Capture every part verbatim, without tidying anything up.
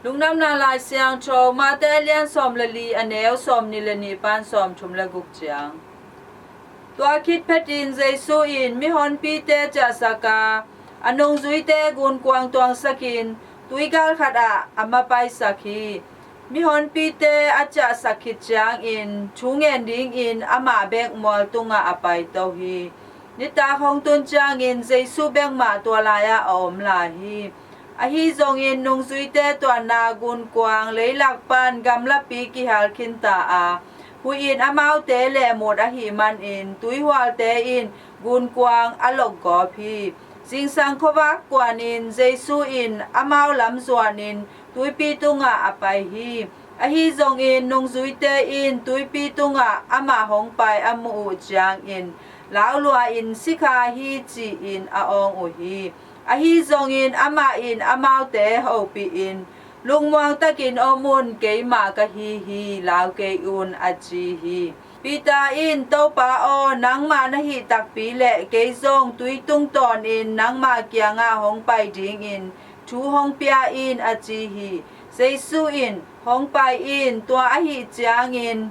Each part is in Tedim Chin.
Lungdamna Lai Siangtho, Mate a lian sawm le li, a neu sawmnih le nih pan sawmthum le guk ciang. Tua khit phetin Jesu in mihonpite ciahsak a, a nungzuite gunkuang tuangsakin tuigal khatah a mapaisak hi. Mihonpite a ciahsak khit ciangin thu ngen dingin amah bek mual tungah a paito hi. Nitak hong tun ciangin Jesu bek mah tua lai-ah a om lai hi. Ahi zongin nungzuite tuanna gunkuang leilak pan gamlapi kihal khinta a, huih in amaute lehmut ahih manin tuihualte in gunkuang a lokgawp hi. Zingsang khuavak kuanin Jesu in amau lam zuanin tuipi tungah a pai hi. Ahi zongin nungzuite in tuipi tungah amah hong pai a muh uh ciangin, laulua-in, "Sikha hi," ci-in a awng uh hi. Ahi zongin amah in amaute hopihin, "Lungmuang takin om un, keimah ka hi hi, lau kei un," a ci hi. Peter in, "Topa aw, nangmah na hih takpi leh kei zong tui tungtawnin nangmah kiangah hong pai dingin thu hong pia in," a ci hi. Jesu in, "Hong pai in." Tua ahih ciangin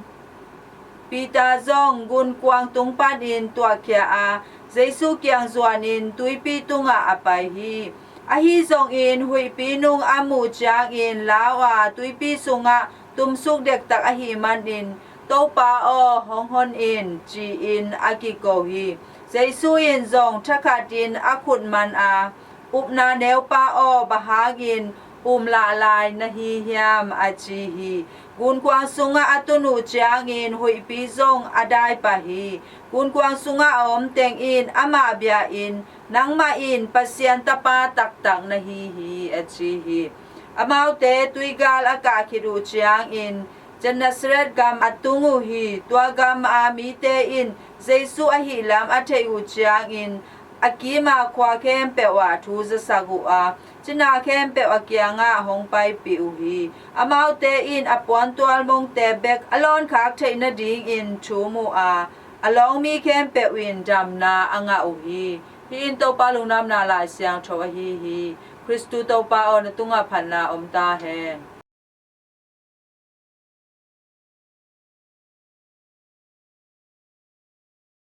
Peter zong gunkuang tung panin tuahkhia a, Jesu kiang zuanin tuipi tungah a pai hi. Ahi zongin huihpi nung a muh ciangin lau a, tuipi sungah tumsuk dektak ahih manin, "Topa aw, hong hon in," ci-in a kiko hi. Jesu in zong thakhatin a khut man a, "Upna neupa aw, bang hangin um lahlai na hi hiam?" a ci hi. Gunkuang sungah a tun uh ciangin huihpi zong a dai pah hi. Gunkuang sungah a om teng in amah bia-in, "Nangmah in Pasian Tapa taktak na hi hi," a ci hi. Amaute tuigal a kah khit uh ciangin Gennesaret gam a tung uh hi. Tua gam a mite in Jesu ahih lam a theih uh ciangin a kima khua khempeuh ah thu zasak uh a, cina khempeuh a kiangah hong paipih uh hi. Amaute in a puantual mongte bek a lawnkhak theih nadingin thum uh a, a lawng mi khempeuh in damna a ngah uh hi. Hih in Topa Lungdamna Lai Siangtho ahi hi. Khristu Topa aw, na tungah phatna om ta hen.